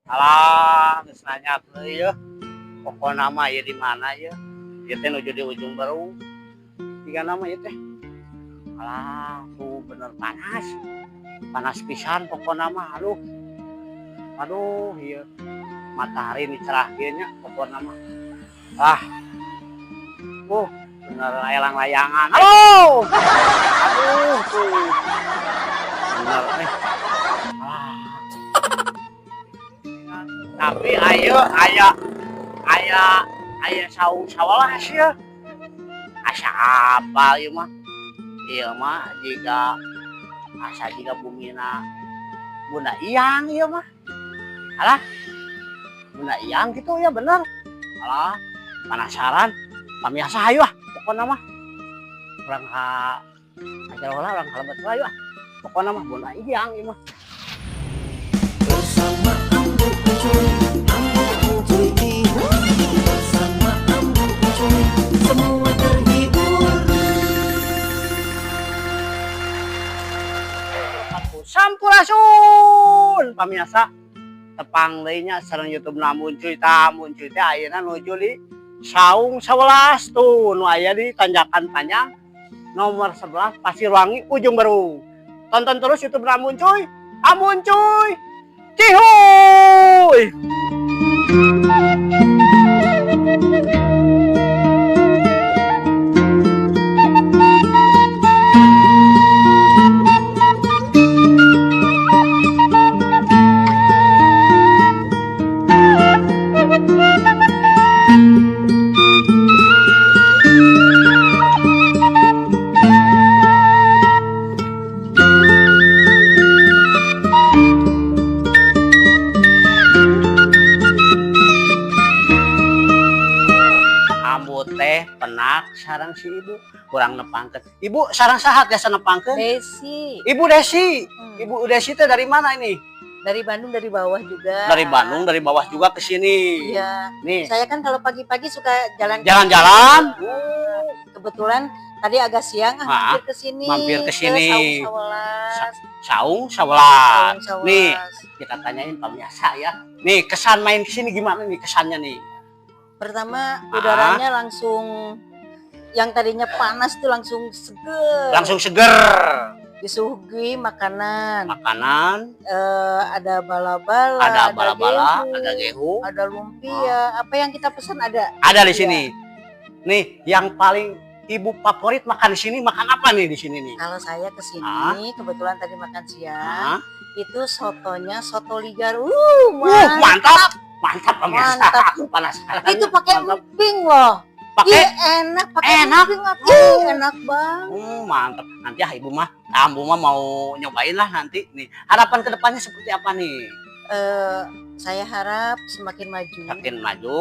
Alah, geus nanya deui yeuh. Pokona mah ieu di mana ieu? Ieu teh nuju di Ujung Berung. Jigana mah ieu teh. Alah, tuh bener panas. Panas pisan pokona mah, aduh. Aduh, ieu matahari ini cerah kieu nya pokona mah. Ah. Bener layang-layangan. Aduh. Aduh, tuh. Bener eh. Alah. Tapi ayo aya aya aya saung 11 ya. Asa apa ieu mah? Ieu mah jiga asa jiga bumina Bunda Iyang ieu mah. Alah. Bunda Iyang gitu ya bener. Alah, penasaran. Pamiarsa, hayu ah, pokona mah. Urang ka ajar heula, urang ka lebet heula, ayo ah. Pokona mah Bunda Iyang ieu mah. Bersama Ambu Encuy, Ambu Encuy. Bersama Ambu Encuy, semua terhibur. Sampurasun pamirsa, tepang deui nya sareng YouTube Ambu Encuy. Tah, Ambu Encuy teh ayeuna nuju di Saung 11 tuh nu aya di Tanjakan Panjang nomor 11, Pasirwangi, Ujung Berung. Tonton terus YouTube Ambu Encuy. Ambu Encuy cihuy. Ambu teh penak sareng si ibu, kurang nepangkeun. Ibu sareng saha biasa nepangkeun? Desi. Ibu Desi. Hmm. Ibu Desi teh dari mana ini? Dari Bandung, dari bawah juga. Dari Bandung, dari bawah juga ke sini. Iya. Nih. Saya kan kalau pagi-pagi suka jalan. Jalan-jalan. Kebetulan tadi agak siang ah, Ah, mampir ke sini. Mampir ke sini. Ke Saung 11. Saung 11. Saung 11. Nih, kita tanyain pemirsa ya. Nih, kesan main ke sini gimana nih kesannya nih? Pertama, udaranya langsung yang tadinya panas tuh langsung seger. Langsung seger. Disuguhi makanan. Makanan, Ada bala-bala, ada bala-bala, gehu, ada gehu, ada lumpia, apa yang kita pesan ada. Ada di Iya. sini. Nih, yang paling ibu favorit makan di sini makan apa nih di sini nih? Kalau saya ke sini, kebetulan tadi makan siang, Ah. itu sotonya soto ligar. Mantap. Mantap pemirsa. Mantap. Aku penasaran. Itu pakai Mantap. emping loh. Pakai Ih, enak pakai Enak. emping. Ih, enak banget. Mantap. Nanti ah ibu mah, ambu mah mau nyobain lah nanti nih. Harapan kedepannya seperti apa nih? Saya harap semakin maju. Semakin maju.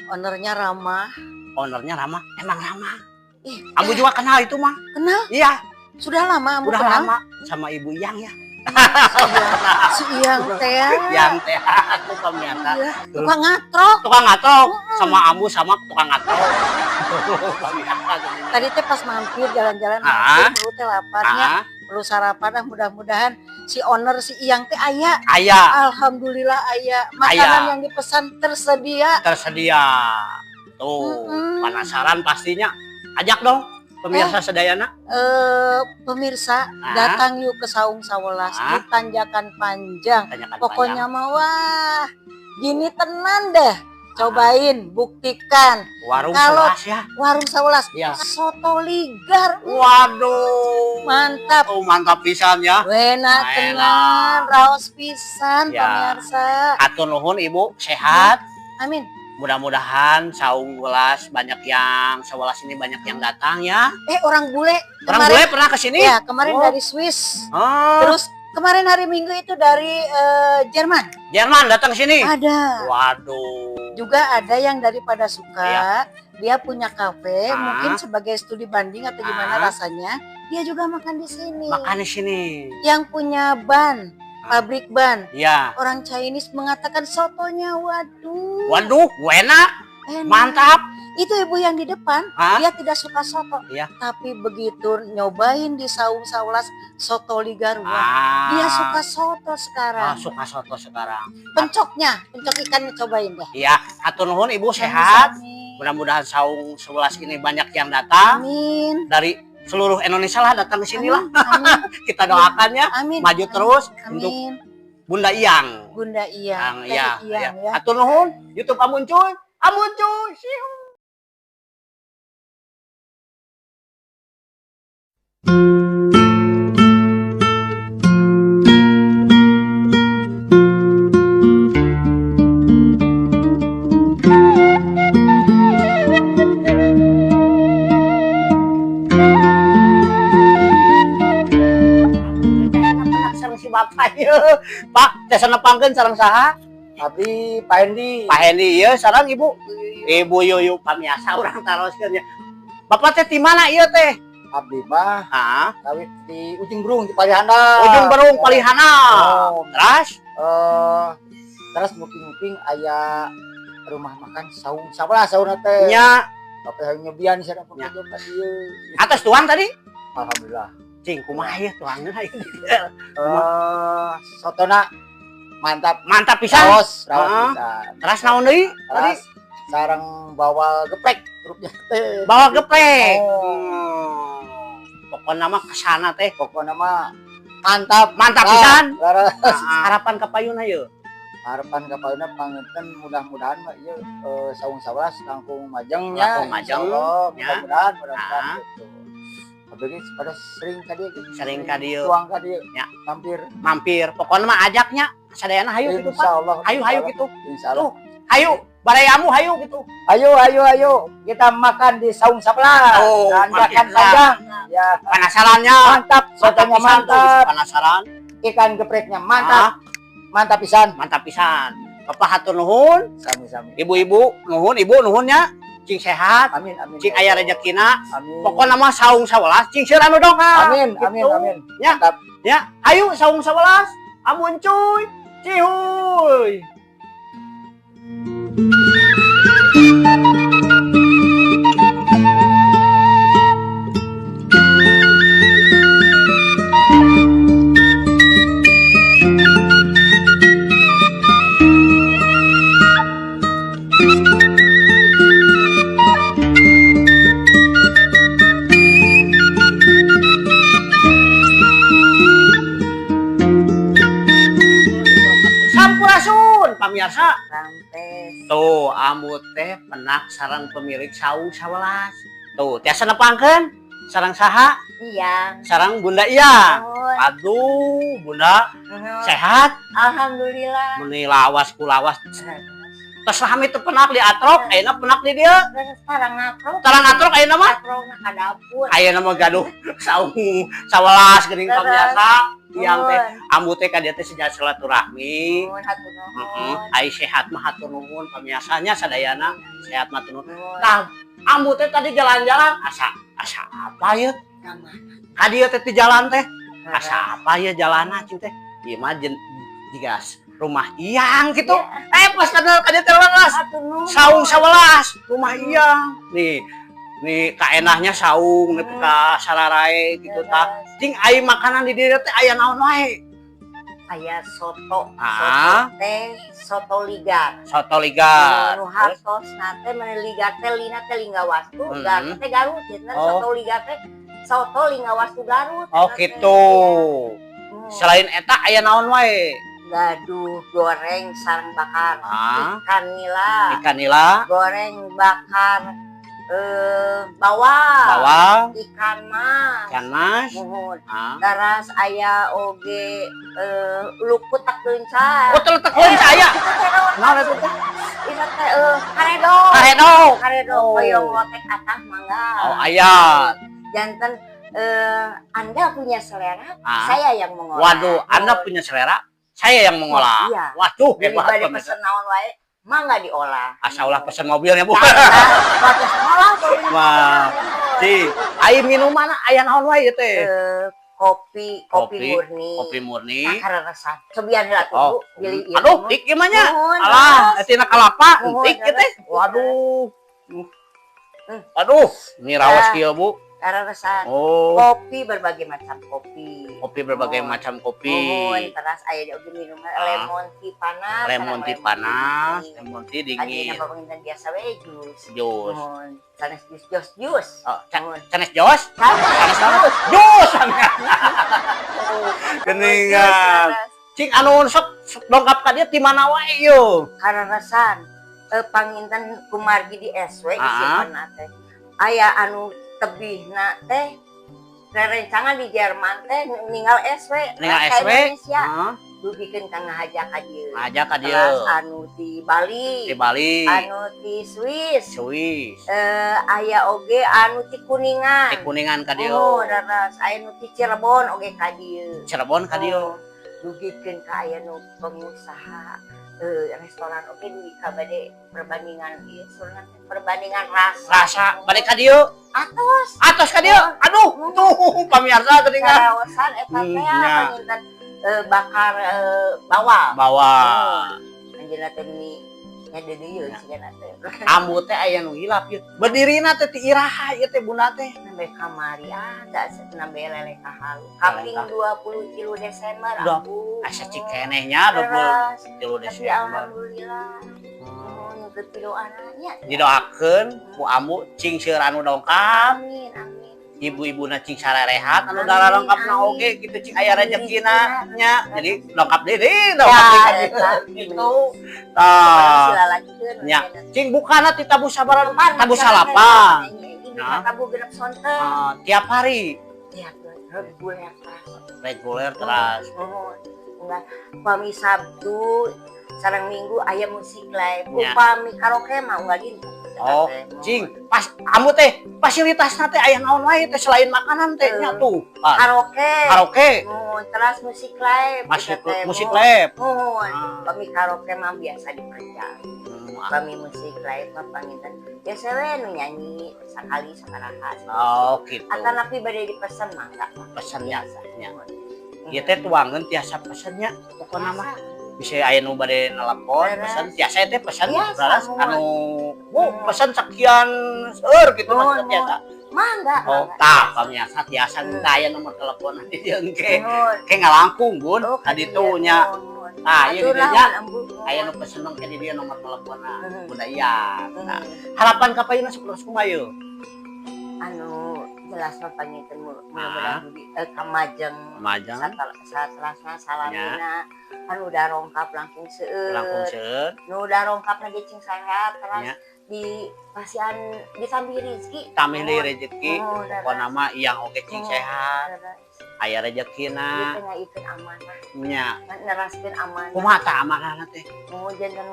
Ownernya ramah. Ownernya ramah. Emang ramah. Ih, Ambu juga kenal itu mah. Kenal? Iya. Sudah lama ambu Udah kenal? lama sama Ibu Iyang ya. Si Iyang teh. Yang teh aku pemirsa. Iya, tukang ngatrok. Tukang ngatrok sama ambu, sama tukang ngatrok. Pemirsa. Tadi teh pas mampir jalan-jalan Ah. mampir perut teh laparnya, Ah, perlu sarapan ah, mudah-mudahan si owner si Iyang teh aya. Aya. Alhamdulillah aya. Makanan Aya. yang dipesan tersedia. Tersedia. Tuh, penasaran pastinya. Ajak dong pemirsa sedayana. Pemirsa, Ah. datang yuk ke Saung 11 Ah. di Tanjakan Panjang. Tanjakan Pokoknya mah wah, gini tenan deh. Cobain, buktikan. Panjang. Warung Kalau 11 ya. Warung 11, Iya. soto ligar. Waduh. Mantap. Oh, mantap pisan ya. Enak tenan, raos pisan Ya. pemirsa. Hatur nuhun Ibu, sehat. Amin. Mudah-mudahan Saung 11 banyak yang 11 ini banyak yang datang ya. Orang bule Orang kemarin, bule pernah ke sini? Ya, kemarin Oh. dari Swiss. Oh, Terus kemarin hari Minggu itu dari Jerman. Jerman datang ke sini. Ada. Waduh. Juga ada yang dari Padasuka, Iya. dia punya kafe, Ah. mungkin sebagai studi banding atau gimana Ah. rasanya, dia juga makan di sini. Makan di sini. Yang punya ban, pabrik ban, Iya. orang Chinese mengatakan sotonya waduh. Waduh, enak. Enak. Mantap. Itu ibu yang di depan, Hah? dia tidak suka soto. Iya. Tapi begitu nyobain di Saung Sawelas soto ligar, wah, dia suka soto sekarang. Ah, suka soto sekarang. Pencoknya, pencok ikannya cobain deh. Iya, hatur nuhun, Ibu, sehat. Sami-sami. Mudah-mudahan Saung 11 ini banyak yang datang Amin. dari seluruh Indonesia lah, datang ke sini lah. Amin. Kita doakan ya, Amin. maju terus Amin. untuk Bunda Iyang. Bunda Iyang. Yang, iya, Teh Iyang iya. ya. Hatur nuhun, YouTube Amun Cuy. Amun Cuy. Siu. Sareng si bapak ieu. Pak, tiasa nepangkeun sareng saha? Abdi Pak Hendi. Pak Hendi ieu sareng Ibu. Ibu Yuyu, pamiasa urang taroskeun ya. Bapak teh di mana ieu teh? Abdi mah Hah? kawit di Ujung Berung, di Palihana. Ujung Berung, Palihana. Oh, Terus terus nguping-nguping aya rumah makan Saung 11 sauna teh. Nya. Bapak yang nyobian sana Nya. pokoknya ieu. Atos tuang tadi? Alhamdulillah. Cing, kumaha ieu tuangna ieu? Sotona mantap. Mantap pisan. Raos, raos Heeh. pisan. Terus naon deui? Tadi Terus sareng bawal geprek grupnya teh. Bawal geprek. Oh. Pokoknya mah kesana teh. Pokoknya mah mantap. Mantap pisan. Leres. Harapan ka payuna ieu. Harapan ka payuna panginten mudah-mudahan mah ieu Saung 11 langkung majeng nya. Langkung majeng, Insyaallah, ya. mudah-mudahan, mudah-mudahan gitu. Abdi pada sering ka dieu gitu. Sering ka dieu. Tuang ka dieu. Ya. Mampir. Mampir. Pokoknya mah ajaknya sadayana hayu gitu, Pak. Insyaallah. Hayu hayu gitu. Insyaallah. Tuh, hayu barayamu hayu gitu. Ayo ayo ayo kita makan di Saung 11. Oh, Dan makin makan panjang. Ya, Penasarannya. mantap, sotonya pisan tuh, mantap, penasaran. Ikan gepreknya mantap. Mantap pisan. Mantap pisan. Bapak hatur nuhun, Sami-sami. Ibu-ibu nuhun, ibu nuhun nya. Cing sehat, Amin amin. cing aya rezekina. Amin. Pokoknya mah Saung 11, cing seueur anu dongkap. Amin amin Gitu. amin. Ya. Mantap. Ya, ayo Saung 11. Amun Cuy. Cihuy. Sampurasun, pamirsa. Rampes. Tuh, ambu teh penak sareng pemilik Saung 11. Tuh, tiasa nepangkeun sareng saha? Iya. Sareng Bunda Iyang. Nuhun. Aduh, Bunda, Nuhun. Sehat? Alhamdulillah. Meni lawas ku lawas. Tos rame teu penak di atrok, ayeuna penak di dieu. Tarang ngatrok. Tarang ngatrok ayeuna mah. Ngatrokna ka dapur. Ayeuna mah gaduh Saung 11 geuning, pamirsa. Iyang teh Nuhun. ambu teh ka dieu teh seja silaturahmi. Nuhun, hatur nuhun. Heeh, ai sehat mah hatur nuhun, pamiarsanya sadayana sehat mah hatur nuhun. Nuhun. Tah, ambu teh tadi jalan-jalan asa asa apa ya? Ka mana? Ka dieu teh di jalan teh asa apa ya jalanna cing teh? Ieu mah jiga rumah Iyang gitu. Ya. Eh, pas kana ka dieu teh leres. Hatur nuhun. Saung 11, rumah Iyang. Nih, nih kaenahnya saung nepi ka sararae gitu tah. Cing, ai makanan di dieu teh aya naon wae? Aya soto, Ah. soto teh soto ligar. Soto ligar. Nu hartosna teh meni ligar teh lina teh Linggawastu, gar teh Garut. Jadi Oh. soto ligar teh soto Linggawastu Garut. Oh, Eta teh. gitu. Hmm. Selain eta aya naon wae? Gaduh goreng sareng bakar. Ah. Ikan nila. Ikan nila, Goreng bakar bawang. Bawang, Ikan mas. Ikan mas. Muhun. Ah. Teras aya oge lukutak leunca. Oh, teletek leunca aya. Naon eta teh? Eta teh karedok. Karedok. Karedok Oh. hoyong lotek atah mangga. Oh, aya. Janten Anda punya selera, Ah. saya yang mengolah. Waduh, Anda punya selera, saya yang mengolah. Iya. Waduh, Jadi hebat bade pemirsa. pesen naon wae, mangga diolah. Asa ulah pesen mobilnya, Bu. Tah, tah, pesen olah, Wah. Ci, ai minuman aya naon wae ieu teh? Eh, Kopi, kopi, Kopi, murni. Kopi murni. Nah, cobian heula tuh, Oh. Bu. Bilih ieu. Aduh, tik gimana? Nuhun, Alah, leres. tina kalapa, Nuhun, entik ieu teh. leres. Waduh. Aduh, ini rawas Ah. kieu, Bu. Kaleresan. Oh, Kopi berbagai macam kopi. Kopi berbagai Nuhun. macam kopi. Nuhun, teras aya oge minuman Ah. lemon tea panas, Lemon sareng tea panas, dingin. Lemon tea Ayeuna dingin. mah panginten biasa we jus. Jus. Nuhun. Sanes jus jos jus. Oh, Nuhun. sanes jos? Sanes Sanes jus. Jus. Geningan. Cing anu sok sok dongkap ka dieu ti mana wae ieu? Kaleresan panginten kumargi di SW isimna teh. Aya anu tebihna teh rerencangan di Jerman teh ninggal SW Ninggal ka SW? Indonesia Heeh. dugikeun ka ngahaja ka dieu. Ngahaja ka dieu. Teras anu di Bali, Di Bali, anu di Swiss, Swiss, aya oge anu ti Kuningan. Di Kuningan ka dieu. Oh, leres aya nu ti Cirebon oge ka dieu. Cirebon ka dieu. Oh, dugikeun ka aya nu pengusaha restoran oge dugi ka bade perbandingan ieu surna teh, perbandingan rasa. Rasa bade ka dieu. Atos. Atos ka dieu. Aduh, tuh pamirsa geuningan. Karaosan eta teh Nya. panginten bakar bawal. Bawa. Anjeunna teh meni nyadeudeuyeun sigana teh. Ambu teh aya nu hilap ieu. Berdirina teh ti iraha ieu teh bunda teh? Nembe kamari ah, da nembe lele kahalu. Kaping 23 Desember Dua- ambu. Asa cikeneh nya Leres. 23 Tapi Desember. alhamdulillah. Oh, nu pidoana nya. Didoakeun ku ambu cing seueur anu dongkap, Amin, amin. Ibu-ibuna cing sarerehat anu Amin, dararongkapna amin. oge kitu cing aya rejekina nya. Jadi dongkap deui, Ya, dongkap deui eta. gitu. Tah. Sila lagikeun. Nya. Cing bukana ti tabuh sabaraha? Tabuh salapan. Ini Nah. tabuh genep sonten. Ah, tiap hari? Ya, reguler terus. Reguler terus. Nuhun. Enggak, upami Sabtu sareng Minggu aya musik live. Nya. Upami karaoke mah unggal dinten. Oh, cing, pas ambu teh fasilitasna teh aya naon wae teh selain makanan teh nya tuh? Ah, Karaoke. Karaoke, Nuhun, terus musik live. Musik, Eta teh, musik nuhun. live. Nuhun. Ah. Upami karaoke mah biasa diperjang. Upami musik live mah panginten biasa we nu nyanyi sakali sabaraha. Oh, gitu. Atanapi bade dipesan mangga. Pesennya, Biasa. nya. Nuhun. Ieu teh tuangeun tiasa pesennya pokona mah. Bisa aya nu bade nelpon, Leres. Pesen tiasa teh pesen Tiasa, leres nuhun. Anu Bu, pesen sekian seueur gitu Nuhun, maksudnya tiasa. Mangga. Oh, Mangga. tah pamiarsa tiasa hmm. Aya nomor telepon di dieu engke. Nuhun. Ke ngalangkung, Bun. Oh, Tadi ka tuh dieu, nya. nuhun. Tah, ieu Atur di dieu lah, nya. ambu. Aya nu pesen ke di dieu nomor teleponnya. Bunda iya. Nah, harapan ka payuna sapertos kumaha ieu? Anu jelas mah panginten mudah-mudahan dugi kamajeng. Majeng. Saterasna salamina anu udah rongkap langkung seueur. Langkung seueur. Nu udah rongkap lagi cing sehat terus di pasian ditambih rezeki. Tambih deui rezeki. Nuhun, Pokona mah yang oge cing Nuhun, sehat, leres. Aya rezekina. Ieu teh ngaikeun amanah, Nya. neraskeun amanah. Kumaha tah amanahna teh? Nuhun, janten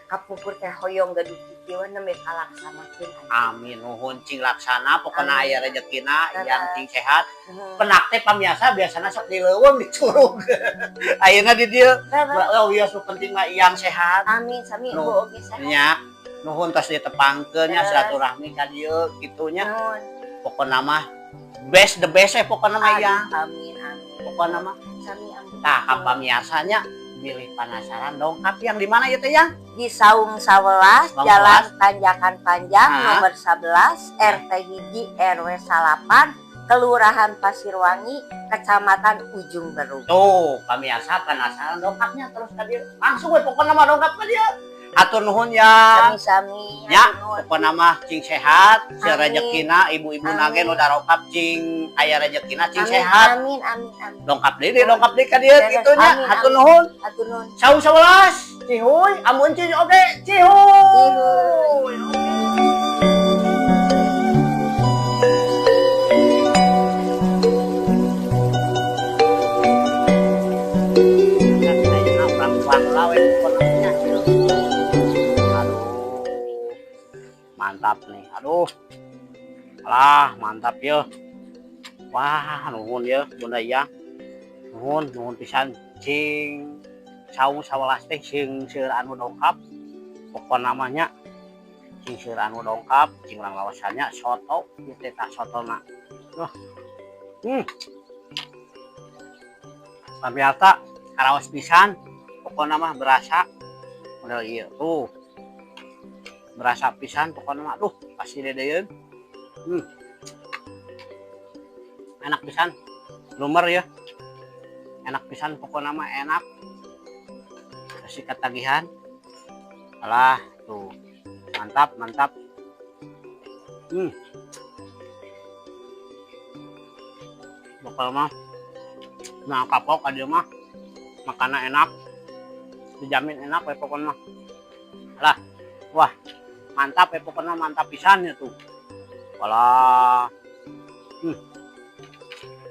kapungkur teh hoyong gaduh kieu nembe kalaksanakeun. Amin, nuhun cing laksana pokona Amin. aya rezekina Leres. yang cing sehat. Nuhun. Penak teh pamiasa biasana sok di leuweung di curug. Ayeuna di dieu. Leres. Oh iya, nu penting mah yang sehat. Amin, sami Nuhun. ibu oge sehat. Nya. Nuhun tos ditepangkeun nya Leres. silaturahmi ka dieu kitu nya. Nuhun. Pokona mah best the best pokona mah yang. Aduh, amin, amin. Pokona mah Sami amin. tah ka pamiarsanya bilih penasaran dongkap yang di mana ieu teh yang? Di Saung 11, Saung Jalan Tanjakan Panjang, Ah. nomor 11, RT hiji RW 9, Kelurahan Pasirwangi, Kecamatan Ujung Berung. Tuh, pamirsa penasaran dongkapnya terus ka dieu. Langsung we pokona mah dongkap ka dieu. Atur nuhun ya. Sami-sami. Ya, Hatur nuhun. pokona mah cing sehat, si Amin. rezekina ibu-ibu Amin. nage nu darokap cing aya rezekina cing Amin, sehat. amin, amin, amin. Dongkap deui, dongkap deui ka dieu Beres. kitu nya. Amin, Hatur amin. nuhun. Hatur nuhun. Saung 11. Cihuy, amun cihuy oge, cihuy. Cihuy. Ayeuna urang tuang lawe pokona nya. Aduh. Mantap nih. Aduh. Alah, mantap ya. Wah, nuhun ya, Bunda ya. Nuhun, nuhun pisan cing saung 11 teh sing seueur anu dongkap. Pokona mah nya cing seueur anu dongkap, cing urang lawasannya soto, ieu teh tah sotona. Wah. Pamirsa, karaos pisan. Pokoknya mah berasa model ieu tuh. Berasa pisan pokoknya mah, aduh, pasti dedeun. Enak pisan. Lumer ya. Enak pisan pokoknya mah, enak. Kasih ketagihan. Alah, tuh. Mantap, mantap. Pokoknya mah nah kapok aja mah, makanan enak, dijamin enak ya pokoknya mah. Lah, wah, mantap ya pokoknya, mantap pisan ya tuh. Walah.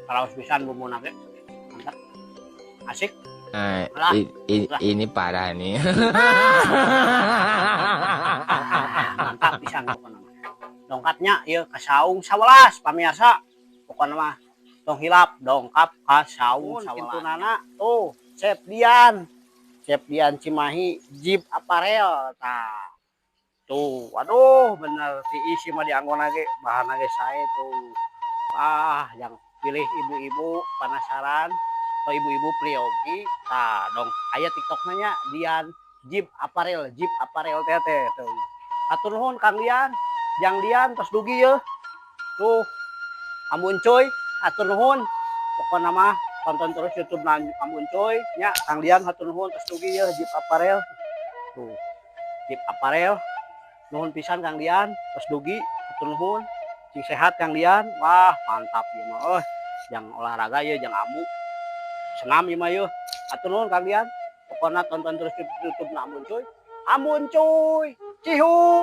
Karaos pisan bumbu ge. Mantap. Asik. Nah, Lah. Lah. ini parah nih. Mantap pisan pokoknya mah. Dongkap nya ieu ka Saung 11, pamirsa. Pokoknya mah tong hilap dongkap ka Saung 11. Kintunana tuh Chef Dian. Chef Dian Cimahi Jeep Apparel tah. Tuh, waduh, bener si isi mah dianggo ge bahan ge sae tuh. Ah, yang pilih ibu-ibu penasaran atau ibu-ibu priyogi tah dong, aya TikTok nya Dian Jeep Apparel, Jeep Apparel teh teh tuh. Hatur nuhun Kang Dian, Jang Dian tos dugi ye. Tuh. Ambu Encuy, hatur nuhun. Pokokna mah tonton terus YouTube na Ambu Encuy nya. Kang Dian, hatur nuhun tos dugi ye Jeep Apparel. Tuh. Jeep Apparel. Nuhun pisan Kang Dian, tos dugi, hatur nuhun. Sing sehat, Kang Dian. Wah, mantap ieu mah. Oh, jang olahraga ye, jang ambu. Senam ieu mah ye. Hatur nuhun, Kang Dian. Pokoknya tonton terus YouTube na Ambu Encuy. Ambu Encuy. Cihu.